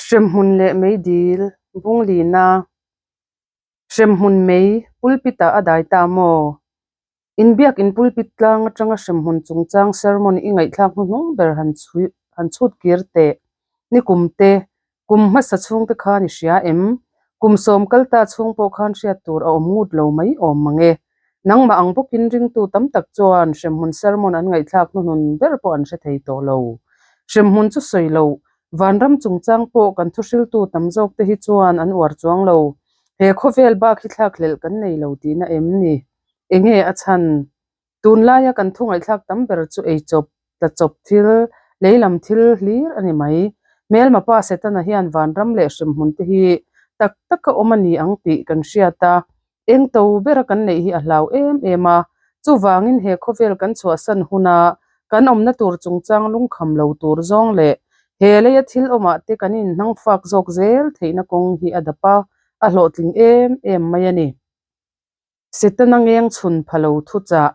Hremhmun leh meidil bunglina Hremhmun mei pulpit ah a dai ta maw? Inbiak in pulpit tlang atanga hremhmun chungchang sermon i ngaihthlak hnuhnung ber han han chhut kir teh. Nikum te, kum hmasa chhungte khan i hria em? Kum sawm kal ta chhung pawh khan hriat tur a awm ngut lo mai awm mang e. Nangmah ang bawkin ringtu tam tak chuan hremhmun sermon an ngaihthlak hnuhnun ber pawh an hre thei tawh lo. Hremhmun chu sawi loh Vanram chungchang pawh kan thuhriltu tam zawk te hi chuan an uar chuang lo. He khawvel bak hi thlakhlelh kan nei lo tihna em ni? Enge a chhan? Tunlaia kan thu ngaihthlak tam ber chu eichawp, tlachawp thil, leilam thil hlir a ni mai. Hmelma pa Setana hian vanram leh hremhmun te hi tak taka awm a ni ang tih kan hriat a, Eng to bera kan neih hi a hlau em em a, chuvangin he khawvel kan chhuahsan huna kan awmna tur chungchang lungkham lo tur zawng leh he leia thil awmah te kan inhnang fak zawk zel theihna kawng hi a dap a, a hlawhtling em em mai a ni. Setana ngeng chhun pha lo thuchah.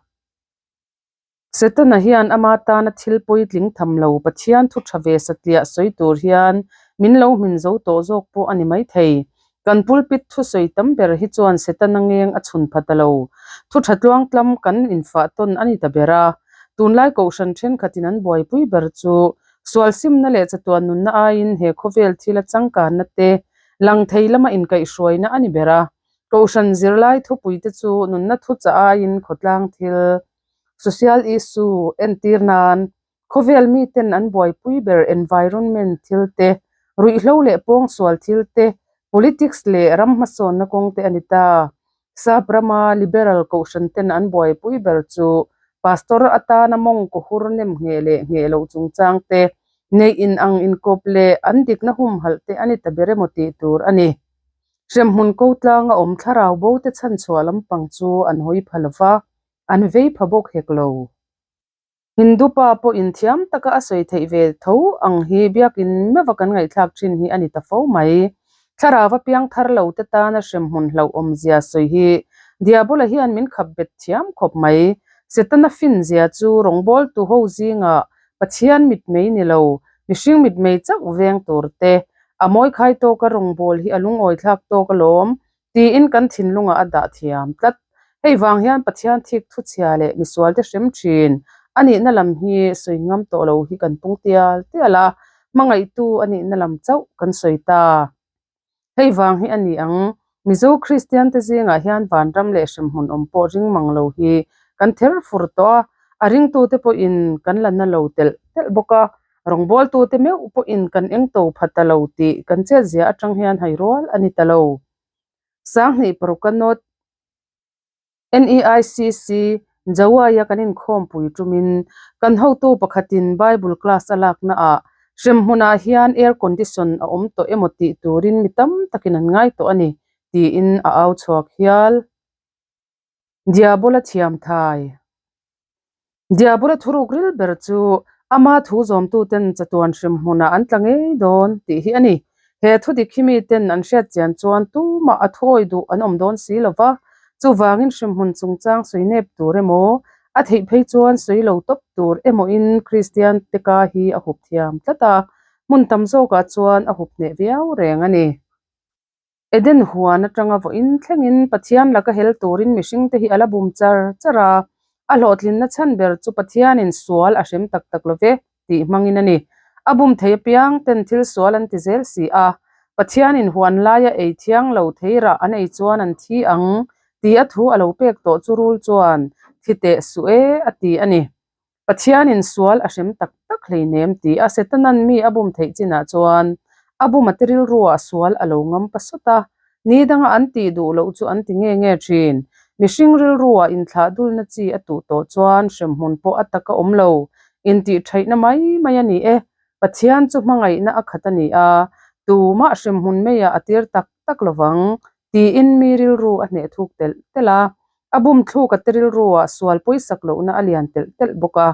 Setana hian ama tana thil puitling tham lo Pathian thu tha ve satliah sawi tur hian min lo hmin zo tawh zawk pawh a ni maithei. Kan pulpit thusawi tam ber hi chuan Setana ngeng a chhun pha ta lo. Thu tha tluangtlam kan infah tawn a ni ta ber a. Tunlai kohhran thenkhatin an buaipui ber chu sual simna leh chatuan nunna aiin he khawvel thila changkanna te lang thei lama inkaihhruaina a ni ber a. Kohhran zirlai thupuite chu nunna thuchah aiin khawtlang thil Social issue entir nan khawvel miten an buaipui ber environment thil te, ruihhlo leh pawngsual thil te, politics leh ram hmasawnna kawng te a ni ta. Sap rama liberal kohhran ten an buaipui ber chu pastor atana mawngkaw hur nem ngheh leh ngheh loh chungchang te, neih in ang inkawp leh an dikna humhalh te a ni ta ber emaw tih tur a ni. Hremhmun ko tlanga awm thlarau bo te chhanchhuah lampang chu an hawi pha lova, an vei pha bawk hek lo. Hindu pa pawh inthiam taka a sawi theih ve tho ang hi biakin meuha kan ngaihthlak thin hi a ni ta fo mai. Thlarau a piang thar lo te tana hremhmun hlauhawm zia sawi hi Diabola hian min khap bet thiam khawp mai. Setana fin zia chu rawngbawltu ho zingah Pathian mitmei ni lo, mihring mitmei chauh veng tur te, a mawikhai tawka rawngbâwl hi a lungawithlâk tâwk alawm, tiin kan thinlungah a dah thiam tlat. Hei vang hian Pathian thik thuchhia leh misualte hrem ṭhin a nihna lam hi sawi ngam tawh lo hi kan pung tial tial a, hmangaihtu a nihna lam chauh kan sawi ta. Hei vang hi a ni ang, Mizo Kristiante zingah hian vanram leh hremhmun awm pawh ring mang lo hi kan ther fur tawh a, a ringtute pawhin kan la na lo telh telh bawk a, rawngbawltute meuh pawhin kan eng to pha ta lo tih kan chetzia atang hian hai rual a ni ta lo. Sanghnih paruk a nawt. NEICC, Jawai-a kan inkhawmpui tumin kan hotu pakhatin Bible class a laknaah hremhmunah hian air condition a awm tawh emaw tih turin mi tam takin an ngai tawh a ni, tiin a au chhuak hial. Diabola thiam thai. Diabola thuruk ril ber chu ama thu zawmtuten chatuan hrim hmunah an tla ngei dawn tih hi a ni. He thu dik hi miten an hriat chian chuan tumah a thuawi duh an awm dawn si lo va, chuvangin hremhmun chungchang sawi nep tur emaw, a theih phei chuan sawi lo tawp tur emawin Kristian te ka hi a hup thiam tlat a, hmun tam zawkah chuan a hup hneh viau reng a ni. Eden huan atanga vawiin thlengin Pathian laka hel turin mihringte hi a la bum char char a, a hlawhtlinna chhan ber chu Pathianin sual a hrem tak tak lo ve tih hmangin a ni. A bum thei apiang ten thil sual an ti zel si a, Pathianin huan laia ei thiang lo thei rah an ei chuan an thi ang tih a thu a lo pek tawh chu rul chuan thi teh suh e a ti a ni. Pathianin sual a hrem tak tak hleinem ti a Setanan mi a bum theih chinah chuan a bum a ti rilruah sual a lo ngam pa sawt a, ni danga an tih duh loh chu an ti nge nge thin. Mihring rilruah inthlah dulna chi a tuh tawh chuan hremhmun pawh a taka awm lo, intih thaihna mai mai a ni e. Pathian chu hmangaihna a khat a ni a, tumah hremhmun meiah a tir tak tak lovang tiin mi rilru a hneh thuk telh telh a, a bum thluk a te rilruah sual pawisak lohna a lian telh telh bawk a.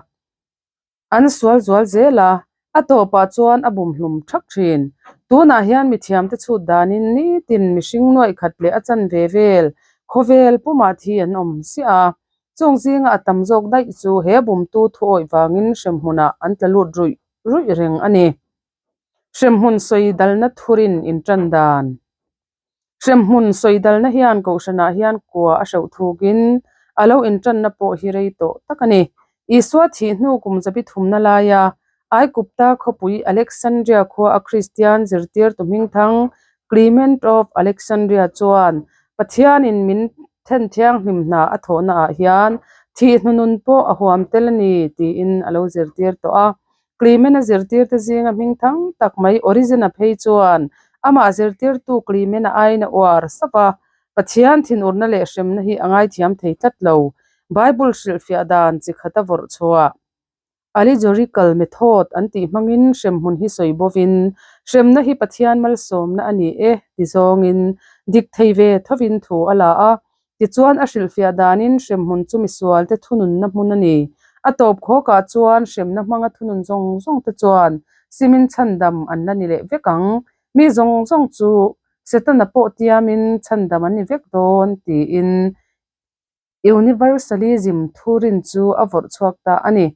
An sual zual zel a, a tawpah chuan a bum hlum thak thin. Tunah hian mithiamte chhut danin nitin mihring nuaih khat leh a chanve vel khawvel pumah thi an awm siah a, chung zinga a tam zawk daih chu he bumtu thuawih vangin hremhmunah an tla lut ruih ruih reng a ni. Hremhmun sawi dalna thurin intan dan. Hremhmun sawi dalna hian kohhranah hian kua a hreuh thukin a lo intanna pawh hi rei tawh tak a ni. Isua thih hnu kum zabi thumna laia Aikupta khawpui Alexandria khua a Kristian zirtirtu hmingthang Clement of Alexandria chuan Pathianin min then thianghlim hna a thawhnaah hian thih hnunun pawh a huam tel a ni tiin a lo zirtir tawh a. Clement-a zirtirte zinga hmingthang tak mai Origen-a phei chuan amah zirtirtu Clement-a aiin a uar sap a, Pathian thinurna leh hremna hi a ngaithiam thei tlat lo. Bible hrilhfiah dan chi khata vawrh chhuah Allegorical method an tih hmangin hremhmun hi sawi bovin, hremna hi Pathian malsawmna a ni e ti zawngin dik thei ve thovin thu a la a. Tichuan a hrilhfiah danin hremhmun chu misualte thununna hmun a ni. A tawp khawkah chuan hremna hmanga thunun zawng zawng te chuan simin chhandam an la ni leh vek ang. Mi zawng zawng chu Setana pawh tiamin chhandam an ni vek dawn tiin Universalism thurin chu a vawrh chhuak ta a ni.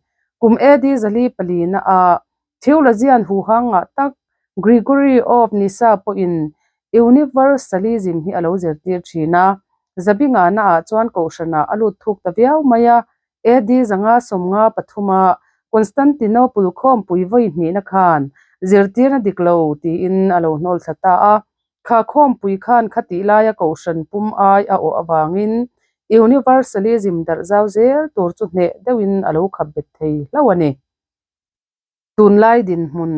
Kum AD zali palina ah theologian huhang ngah tak Gregory of Nyssa pawhin Universalism hi a lo zirtir thin a. Zabi ngahna ah chuan kohhranah a lut thuk ta viau mai a. AD 593 ah Constantinople khawmpui vawi hnihna khan zirtirna dik lo tiin a lo hnawl thla ta a. Kha khawmpui khan khatih laia kohhran pum ai a awh avangin Universalism darh zau zel tur chu hneh deuhin a lo khap bet thei hlauh a ni. Tunlai dinhmun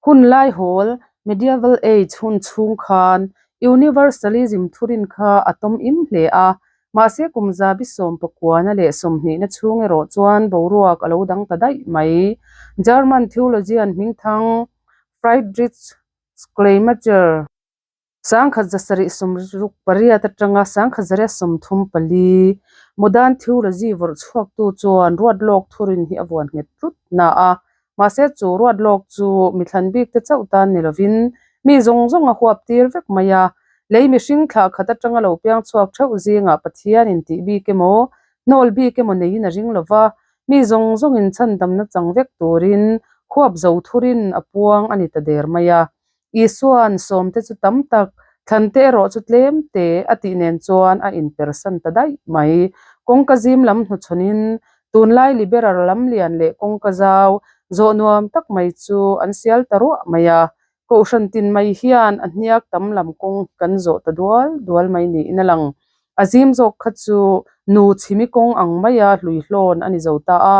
Hun lai hawl, Medieval Age, hun chhung khan Universalism thurin kha a tawm im hle a, mahse kum zabi sawm pakuana leh sawmhnihna chhung erawh chuan boruak a lo dang ta daih mai. German theologian hmingthang Friedrich Schleiermacher, 1768 atanga 1834, Modern Theology vawrh chhuaktu chuan ruatlawk thurin hi a vuan nghet tlut na a, mahse chu ruatlawk chu mi thlan bik te chauh tan ni lovin mi zawng zawng a huap tir vek mai a. Lei mihring thlah khat atanga lo piang chhuak theuh zingah Pathian intih bik emaw, hnawl bik emaw neiin a ring lova, Mi zawng zawngin chhandamna chang vek turin huap zo thurin a puang a ni ta der mai a. Isua'n sawmte chu tam tak, thlante erawh chu tlem te a tih nen chuan a inpersan ta daih mai. Kawngka zim lam hnuchhawnin tunlai liberal lam lian leh kawngka zau zawh nuam tak mai chu an sial ta ruah mai a. Kohhran tin mai hian a hniak tam lam kawng hi kan zawh ta dual dual mai niin a lang. A zim zawk kha chu nu chhimi kawng ang maia hlui hlawn a ni zo ta a.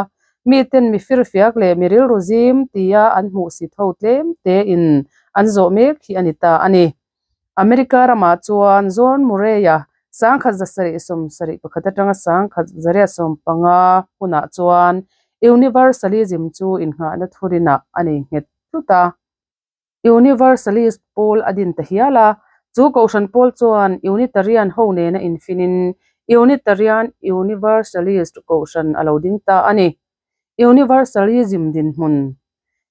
Miten mi firfiak leh mi rilru zim tia an hmuh sit ho tlem tein an zawh mek hi a ni ta a ni. America ramah chuan John Murray-a 1771 atanga 1815 hunah chuan Universalism chu innghahna thurinah a nei nghet tlut a. Universalist pawl a din ta hial a, chu Kohhran pawl chuan Unitarian ho nena infinin Unitarian Universalist Kohhran a lo ding ta a ni. Universalism dinhmun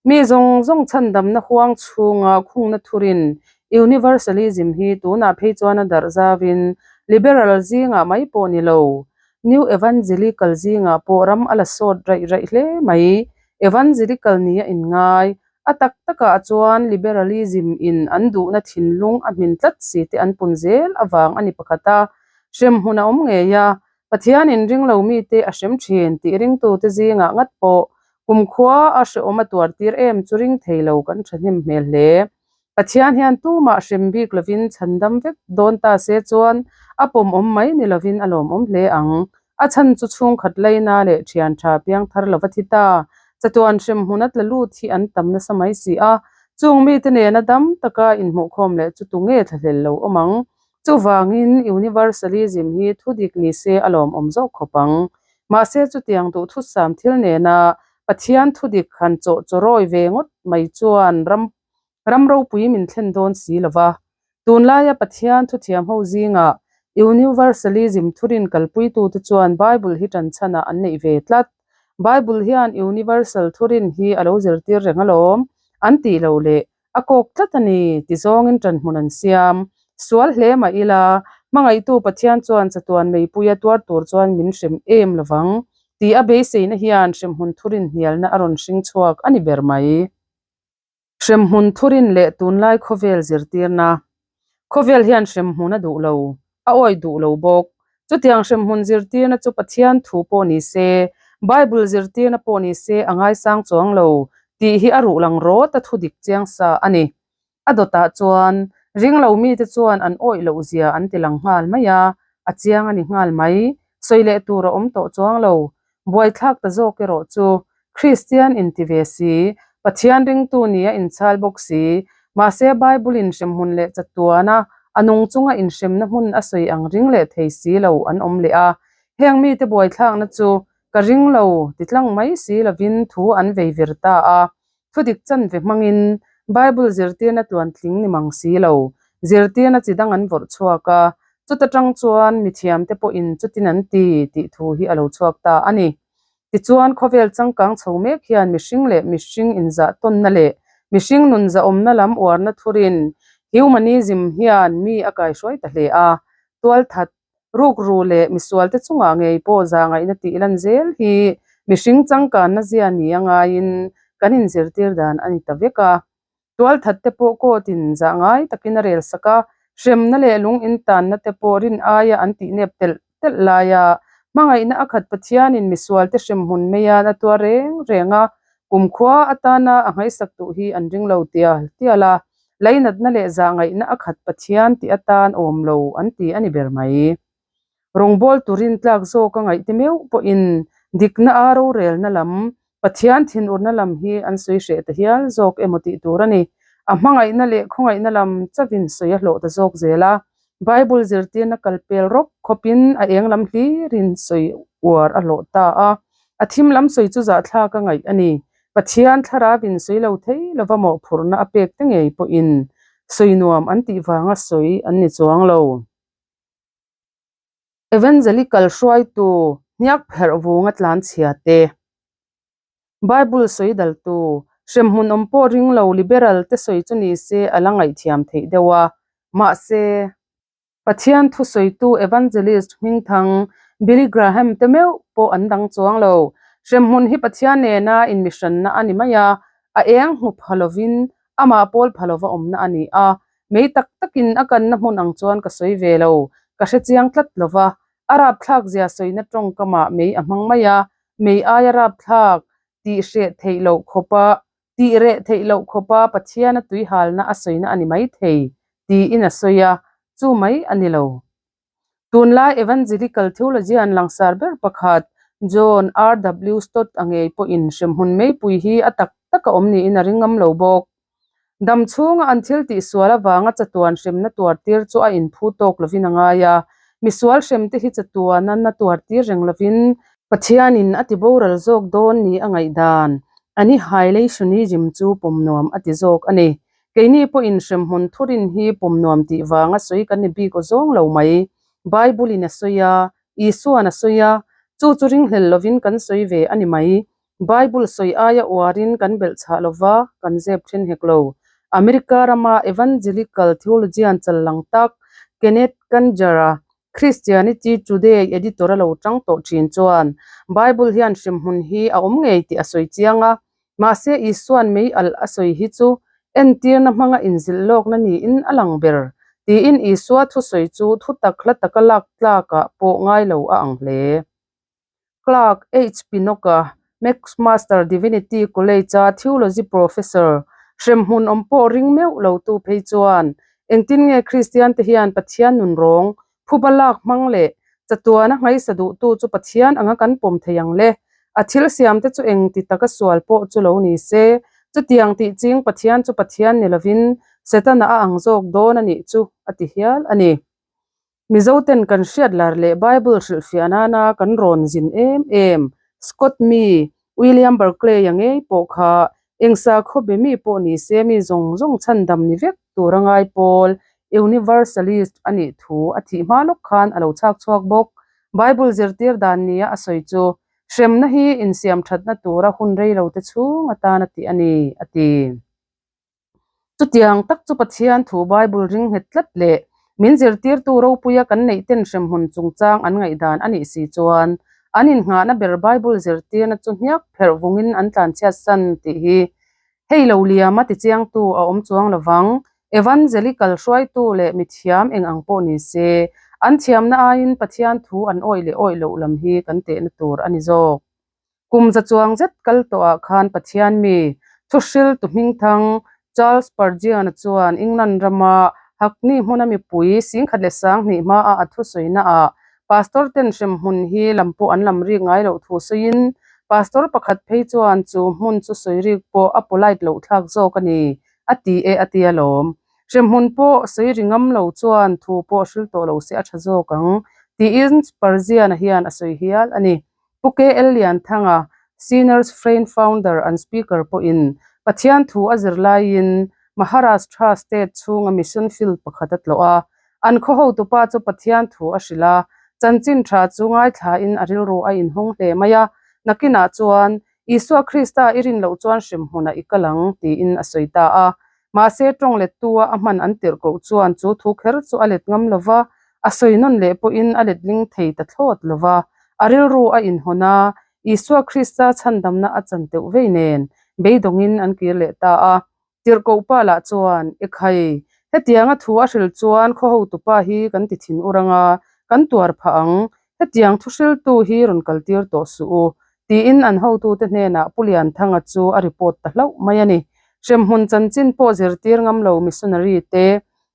Mi zawng zawng chhandamna huang chhunga khungna thurin Universalism hi tunah phei chuan a darh zauin Liberal zingah mai pawh ni lo, New Evangelical zingah pawh ram a la sawt raih raih hle mai. Evangelical nia inngai A tak takah chuan liberalism in an duhna thinlung a hmin tlat si te an pun zel avang a ni pakhat a, hremhmun a awm ngei a, Pathian in ringlo mite a hrem thin tih ringtute zingah ngat pawh kumkhua a hrehawm a tuar tir em chu ring thei lo kan thahnem hmel hle. Pathian hian tumah hrem bik lovin chhandam vek dawn ta se chuan a pawmawm mai ni lovin a lawmawm hle ang. A chhan chu chhungkhat laina leh thian tha piang thar lova thi ta. Chatuan hrem hmun a tla lut hi an tam nasa mai si a, chung mite nena dam taka inhmuhkhawm leh chu tunge thlahlel lo awm ang. Chuvangin Universalism hi thu dik ni se a lawmawm zawk khawp ang. Mahse chutiang duhthusam thil nena Pathian thu dik han chawh chawrawi ve ngawt mai chuan ram Ram ropui min thlen dawn si lo va. Tunlaia Pathian thuthiam ho zingah Universalism thurin kalpuitute chuan Bible hi ṭanchhanah an neih ve tlat. Bible hian Universal thurin hi a lo zirtir reng alawm, an tih loh leh a kawk tlat a ni ti zawngin ṭanhmun an siam. Sual hle mah ila, hmangaihtu Pathian chuan chatuan meipuia tuar tur chuan min hrem em lovang tih a beiseina hian hremhmun thurin hnialna a rawn hring chhuak a ni ber mai. Hremhmun thurin leh tunlai khawvel zirtirna. Khawvel hian hremhmun a duh lo, a awih duh lo bawk. Chutiang hremhmun zirtirna chu Pathian thu pawh ni se, Bible zirtirna pawh ni se a ngaisang chuang lo tih hi a ruh lang rawt a thudik chiang sa a ni. A dawtah chuan ringlo mite chuan an awih loh zia an ti lang nghal mai a, a chiang a ni nghal mai. Sawi leh tur a awm tawh chuang lo. Buaithlak ta zawk erawh chu Kristian inti ve si, Pathian ringtu nia inchhal bawk si, mahse Bible in hremhmun leh chatuana a nung chunga inhremna hmun a sawi ang ring leh thei si lo an awm leh a. Heng mite buaithlakna chu ka ring lo ti tlang mai si lovin thu an vei vir ta a. Thudik chanve hmangin Bible zirtirna tluantling ni mang si lo, zirtirna chi dang an vawrh chhuak a, chuta tang chuan mithiamte pawhin chutin an ti tih thu hi a lo chhuak ta a ni. Tichuan khawvel changkang chho mek hian mihring leh mihring inzah tawnna leh mihring nun zahawmna lam uarna thurin humanism hian mi a kaihruai ta hle a, tualthat Rukru leh misualte chungah ngei pawh zahngaihna tih lan zel hi mihring changkanna zia ni a ngaiin kan inzirtir dan a ni ta vek a. Tualthatte pawh court-in zah ngai takin a rel sak a, hremna leh lung intanna te pawh rin aia an tihnep telh telh laia hmangaihna a khat Pathianin misualte hremhmun meian a tuar reng reng a, kumkhua atana a ngaisak duh hi an ring lo tial tial a. Lainatna leh zahngaihna a khat Pathian tih atan awm lo an ti a ni ber mai. Rawngbâwl turin tlâk zawk a ngaihte meuh pawhin dikna a rorelna lam, Pathian thinurna lam hi an sawi hreh ta hial zawk emaw tih tur a ni. A hmangaihna leh khawngaihna lam chauhin sawi a hlawh ta zawk zel a. Bible zirtirna kal pel rawp khawpin a eng lam hlirin sawi uar a hlawh ta a. A thim lam sawi chu zahthlak a ngaih a ni. Pathian thlarau in sawi lo thei lova mawhphurhna a pek te ngei pawhin sawi nuam an tih vanga sawi an ni chuang lo. Evangelical hruaitu hniak pherh vunga tlanchhia te. Bible sawi daltu, hremhmun awm pawh ring lo liberal te sawi chu ni se a la ngaihthiam theih deuh a, mahse, Pathian thusawitu evangelist hmingthang Billy Graham te meuh pawh an dang chuang lo. Hremhmun hi Pathian nena inmihranna a ni mai a, a eng hmu pha lovin amah pawl pha lova awmna a ni a. Mei tak takin a kanna hmun ang chuan ka sawi ve lo, ka hrechiang tlat lova, a rapthlak zia sawina tawngkamah mei a hmang mai a, Mei aia rapthlak tih hreh theih loh khawpa tih reh theih loh khawpa Pathiana tuihalna a sawina a ni mai thei, tiin a sawi a, chu mai a ni lo. Tunlai Evangelical theologian langsar ber pakhat John RW. Stott a ngei pawhin hremhmun meipui hi a tak tak a awm niin a ring ngam lo bawk. Dam chhunga an thil tihsual avanga chatuan hremna tuartir chu a inphu tawk lovin a ngai a, misual hremte hi chatuana na tuartir reng lovin Pathianin a ti boral zawk dawn ni a ngaihdan, Annihilationism, chu pawm nuam a ti zawk a ni. Keini pawhin hremhmun thurin hi pawm nuam tih vanga sawi kan ni bik aw zawng lo mai. Bible-in a sawi a, Isua'n a sawi a, chu chu ringhlel lovin kan sawi ve a ni mai. Bible sawi aia uarin kan belh chhah lova, kan zep then hek lo. America rama Evangelical theologian chal lang tak Kenneth Kanger-a Christianity Today editor a lo tang tawh thin chuan Bible hian hremhmun hi a awm ngei tih a sawi chiang a, mahse Isua'n mei alh a sawi hi chu entirna hmanga inzilh lawkna niin a lang ber tiin Isua thusawi chu thutak hla taka lak tlakah pawh ngai lo a ang hle. Clark H. Pinnock-a, McMaster Divinity College-a Theology Professor, hremhmun awm pawh ring meuh lotu phei chuan, Engtin nge Kristiante hian Pathian nun rawng, phuba lak hmang leh chatuana nghaisa duhtu chu Pathian anga kan pawm thei ang le? A thil siamte chu eng ti taka sual pawh chu lo ni se, chutiang tih ching Pathian chu Pathian ni lovin Setana a ang zawk dawn a nih chu, a ti hial a ni. Mizoten kan hriat lar leh Bible hrilhfiah nana kan rawn zin em em Scott mi William Barclay-a ngei pawh kha eng sakhaw be mi pawh ni se mi zawng zawng chhandam ni vek tur a ngai pawl Universalist a nih thu a thih hma lawk khan a lo chhak chhuak bawk. Bible zirtir dan nia a sawi chu hremna hi insiam thatna tura hun rei lo te chhung atan a tih a ni, a ti. Chutiang tak chu Pathian thu Bible ring nghet tlat leh min zirtirtu ropuia kan neih ten hremhmun chungchang an ngaihdan a nih si chuan an innghahna ber Bible zirtirna chu hniak pherh vungin an tlanchhiat san tih hi. Hei lo liama tichiangtu a awm chuang lovang. Evangelical hruaitu leh mithiam eng ang pawh ni se, an thiamna aiin Pathian thu an awih leh awih loh lam hi kan tehna tur a ni zawk. Kum za chuang zet kal tawhah khan Pathian mi thuhriltu hmingthang Charles Spurgeon-a chuan England rama Hackney hmuna mipui 10,200 hmaah a thusawinaah Pastor ten hremhmun hi lam pawh an lam rik ngai loh thu sawiin Pastor pakhat phei chuan chu hmun chu sawi rik pawh a polite loh thlak zawk a ni a ti e a ti alawm. Hremhmun pawh sawi ri ngam lo chuan thu pawh hril tawh lo se a tha zawk ang tiin Spurgeon-a hian a sawi hial a ni. Pu KL Lianthanga, Sinners Friend Founder and Speaker pawhin Pathian thu a zir laiin Maharashtra state chhunga mission field pakhat a tlawh a. An khaw hotupa chu Pathian thu a hrilh a, chanchin tha chu ngaithlain a rilru a inhawng hle mai a. Nakinah chuan, Isua Krista i rin loh chuan hremhmunah i kal ang, tiin a sawi ta a. Mahse, tawng lettua a hman an tirh koh chuan chu thu kher chu a let ngam lo va, a sawi nawn leh pawhin a letling thei ta thlawt lo va. A rilru a inhawn a, Isua Krista chhandamna a chan teuh vei nen, beidawngin an kir leh ta a. Tirhkoh pa lah chuan, Ekhai, hetianga thu a hril chuan khaw hotupa hi kan ti thin ur anga, kan tuar phah ang, hetiang thu hriltu hi rawn kaltir tawh suh u, tiin an hotute hnenah Pu Lianthanga chu a report ta hlauh mai a ni. Hremhmun chanchin pawh zirtir ngam lo missionary te,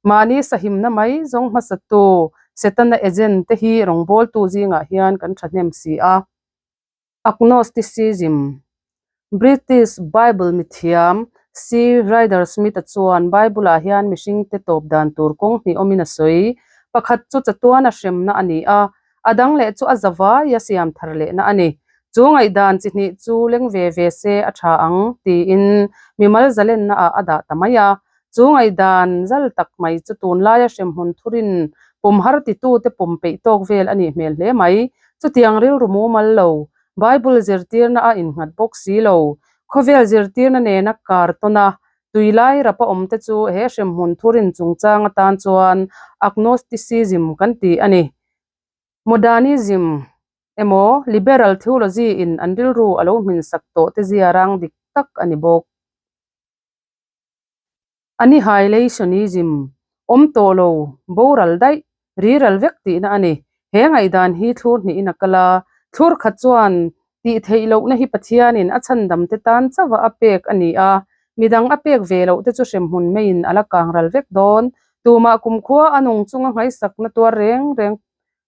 mahni sahimna mai zawng hmasatu Setana agent te hi rawngbawltu zingah hian kan thahnem si a. Agnosticism, British Bible mithiam C. Ryder Smith-a chuan Bible-ah hian mihringte tawp dan tur kawng hnih awmin a sawi. Pakhat chu chatuana hremna a ni a, a dang leh chu a zavaia siam thar lehna a ni. Chu ngaihdan chi hnih chu leng ve ve se a tha ang, tiin mimal zalennaah a dah ta mai a. Chu ngaihdan zal tak mai chu tunlaia hremhmun thurin pawm har titute pawm peih tawk vel a nih hmel hle mai. Chutiang rilru mumal lo, Bible zirtirna a innghat bawk si lo. Khawvel zirtirna nena kar tawn a, tui lai rapa awmte chu he hremhmun thurin chungchang atan chuan Agnosticism kan ti a ni. Modernism emaw Liberal theology in an rilru a lo hminsak tawh te zia rang dik tak a ni bawk. Annihilationism, awm tawh lo, boral daih, riral vek tihna a ni. He ngaihdan hi thlur hnihin a kal a, thlur khat chuan tih theih lohna hi Pathianin a chhandamte tan chauha a pek a ni a, midang a pek ve lohte chu hremhmun meiin a la kangral vek dawn. Tumah kumkhua a nung chunga nghaisakna tuar reng reng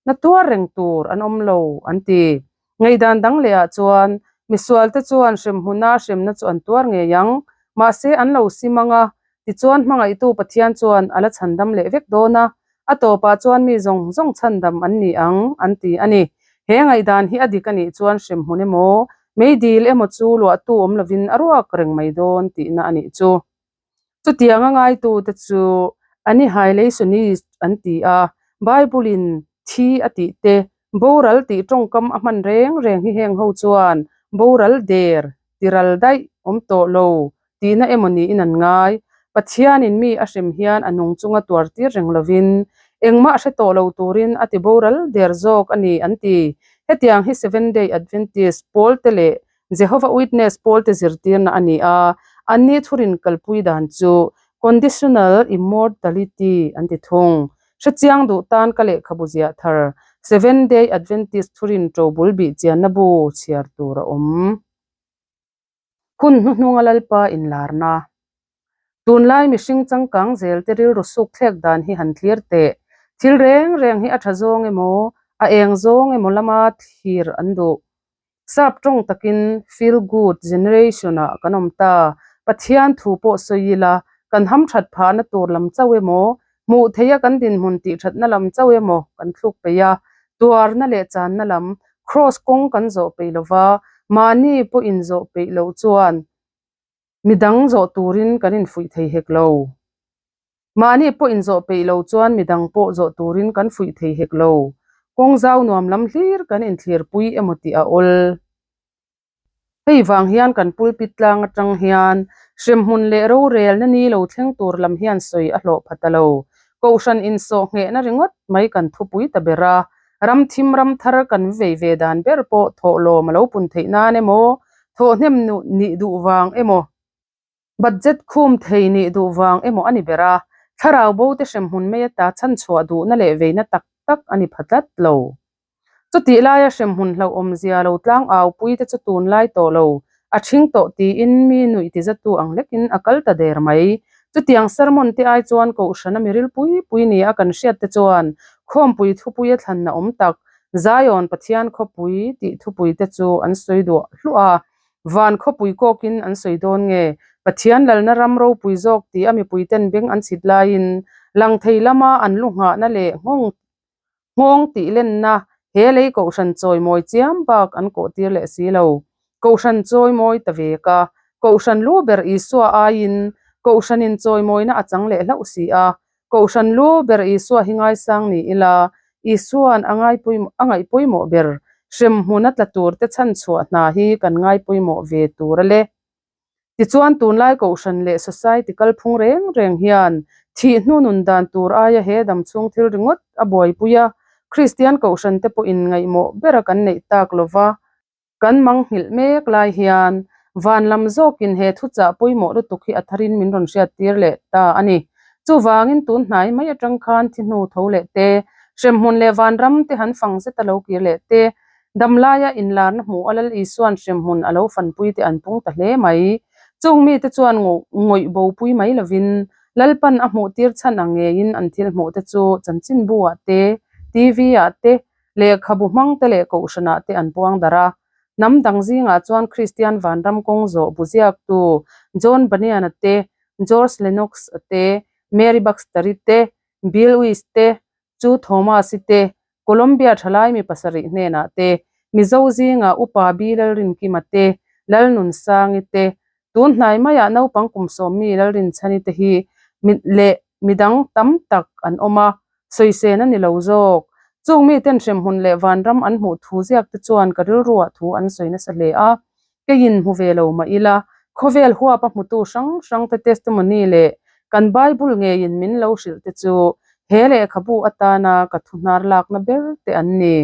na tuar reng tur an awm lo, an ti. Ngaihdan dang leh ah chuan misualte chuan hremhmuna hremna chu an tuar ngei ang, mahse an lo sim ang a, tichuan hmangaihtu Pathian chuan a la chhandam leh vek dawn a, a tawpah chuan mi zawng zawng chhandam an ni ang, an ti a ni. He ngaihdan hi a dik a nih chuan hremhmun emaw, meidil emaw chu luahtu awm lovin a ruak reng mai dawn tihna a nih chu. Chutiang a ngaitute chu Annihilationist an ti a, Bible-in thi a tih te, boral tih tawngkam a hman reng reng hi heng ho chuan boral der, tiral daih, awm tawh lo tihna emaw niin an ngai. Pathianin mi a hrem hian a nung chunga tuar tir reng lovin engmah hre tawh lo turin a ti boral der zawk a ni an ti. Hetiang hi Seventh-day Adventist pawlte leh Jehovah Witness pawlte zirtirna a ni a, anni thurin kalpui dan chu Conditional Immortality an ti thung. Hrechiang duh tan ka lehkhabu ziah thar Seventh-day Adventist thurin ṭobul bih chianna bu chhiar tur a awm. Hun hnuhnunga Lalpa inlarna. Tunlai mihring changkang zel te rilru suk thlek dan hi han thlir teh. Thil reng reng hi a tha zawng emaw, a eng zawng emaw lama thlir an duh. Sap tawng takin feel good generation ah kan awm ta. Pathian thu pawh sawi ila, kan hamthat phahna tur lam chauh emaw, hmuh theia kan dinhmun tihthatna lam chauh emaw kan thluk peih a. Tuarna leh channa lam, cross kawng kan zawh peih lova, mahni pawh inzawh peih loh chuan, Midang zawh turin kan infuih thei hek lo. Mahni pawh inzawh peih lo chuan midang pawh zawh turin kan fuih thei hek lo. Kawng zau nuam lam hlir kan inthlirpui emaw tih a awl. Hei vang hian kan pulpit tlang atang hian hremhmun leh rorelna ni lo thleng tur lam hian sawi a hlawh pha ta lo. Kohhran insawh nghehna ringawt mai kan thupui ta ber a. Ram thim ram thar kan vei ve dan ber pawh thawhlawm a lo pun theih nan emaw, thawhhnem nih duh vang emaw Budget khum thei nih duh vang emaw a ni ber a, thlarau bo te hremhmun mai ata chhanchhuah duhna leh veina tak tak a ni pha tlat lo. Chutih laia hremhmun hlauhawm zia lo tlang au pui te chu tunlai tawh lo, a ṭhing tawh tiin mi nuih tizatu ang hlekin a kal ta der mai. Chutiang sermon te ai chuan Kohhrana miril pui pui nia kan hriat te chuan khawmpui thupuia thlanna awm tak, Zion Pathian khawpui tih thupui te chu an sawi duah hluah a. Van khawpui kawkin an sawi dawn nge? Pathian lalna ram ropui zawk ti a mipuiten beng an chhit laiin langthei lama an lu nghahna leh nghawng Nghawng tih lenna he lei kohhran chawimawi chiam bak an kawh tir leh si lo. Kohhran chawimawi ta ve ka. Kohhran lu ber Isua aiin kohhranin chawimawina a chang leh hlauh si a. Kohhran lu ber Isua hi ngaisang ni ila, Isua'n a a ngaihpawimawh ber hremhmun a tla turte chhanchhuah hna hi kan ngaipawimawh ve tur a le. Tichuan tunlai kohhran leh society kalphung reng reng hian thih hnu nun dan tur aia he damchhung thil ringawt a buaipui a, Kristian kohhran te pawhin ngaihmawh bera kan neih tak lova kan mangnghilh mek lai hian van lam zawkin he thuchah pawimawh lutuk hi a tharin min rawn hriattir leh ta a ni. Chuvangin tun hnai mai atang khan thi hnu tho leh te, hremhmun leh vanram te han fang zet a lo kir leh te, Damlaia inlarna hmuh a Lal Isua'n hremhmun a lo fanpui te an pung ta hle mai. Chung mite chuan ngawih bopui mai lovin Lalpan a hmuhtir chhan ang ngeiin an thil hmuh te chu chanchinbu-ah te, TV-ah te, lehkhabu hmang te leh kohhranah te an puang darh a. Hnam dang zingah chuan Kristian vanram kawng zawh bu ziaktu John Bunyan-a te, George Lennox-a te, Mary Baxter-i te, Bill Wiese te, Chu Thomas-i te, Colombia thalai mi pasarih hnenah te, Mizo zinga Upa Bi Lalrinkima te, Lalnunsangi te, tun hnai maiah naupang kum sawmmi Lalrinchhani te hi mi leh midang tam tak an awm a, sawisên a ni lo zawk. Chung miten hremhmun leh vanram an hmuh thu ziak te chuan ka rilruah thu an sawi nasa hle a, Keiin hmu ve lo mah ila, khawvel huapa hmutu hrang hrangte testimony leh kan Bible ngeiin min lo hrilh te chu he lehkhabu atana ka thu hnar lakna ber te an ni.